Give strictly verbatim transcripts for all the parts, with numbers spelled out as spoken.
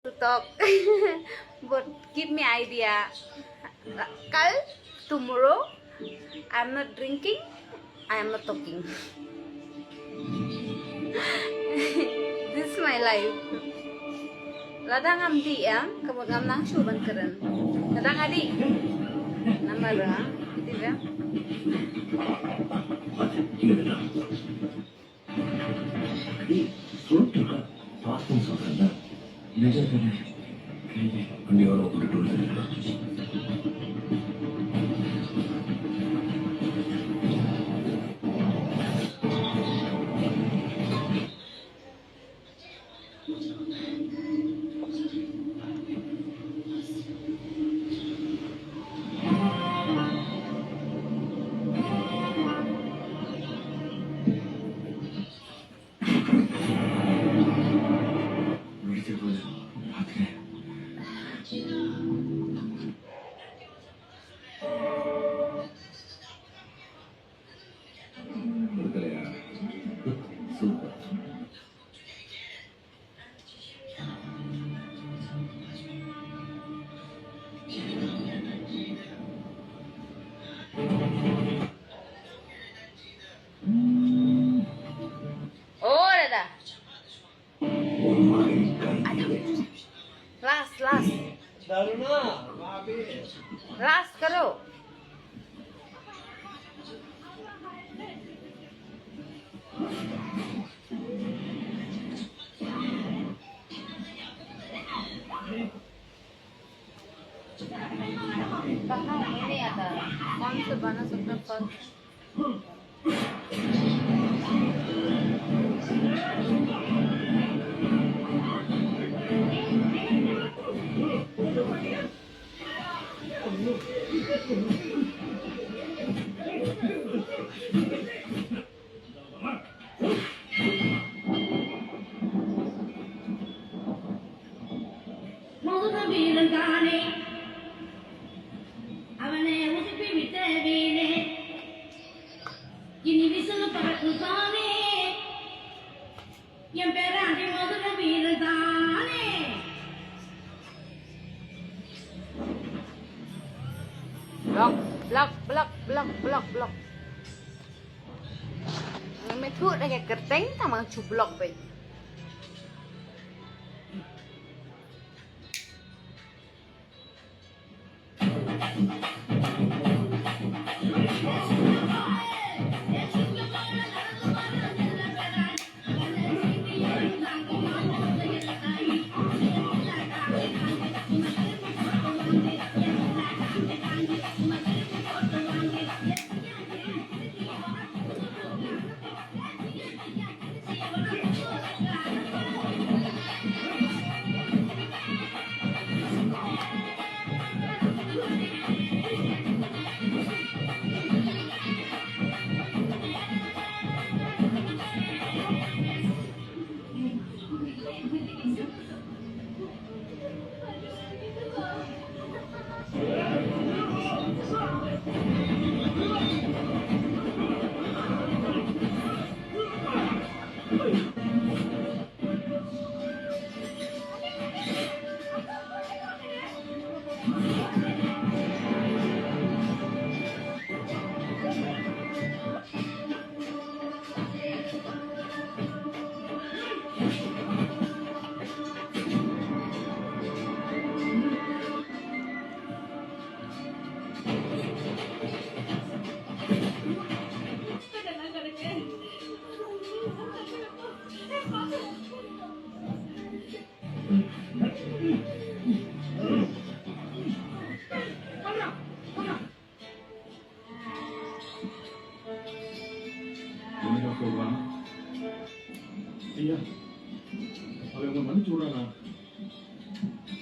to talk. But give me idea. Kal, tomorrow, I'm not drinking, I'm not talking. This is my life. Lada ngam dih em, ka mut ngam nang shuh ban kren. Lada nga dih, namar, ah, dih em. Oh, dada. Last, last. Last karo. Kaka ini ada. Kami sebenarnya sudah. Blok, blok, blok, blok, blok, blok. Nga methuh da ka kyrteng tang ba nga shu blok beit. Iya. Kalau yang mana curang ah.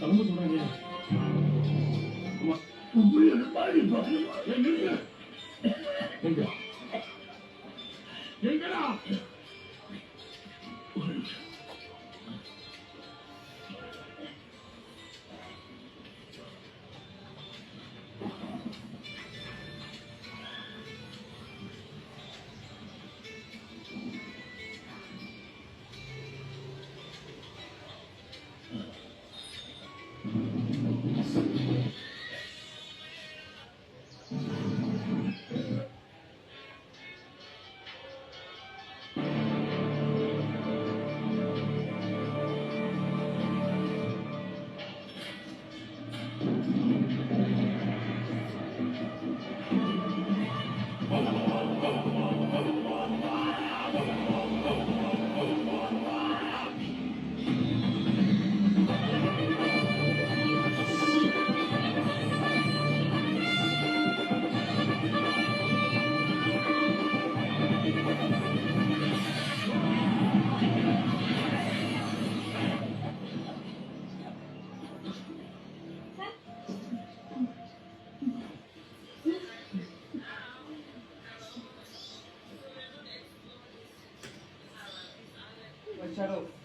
Kalau mau curang ya. Mas. Enggak. Enggak. Hello.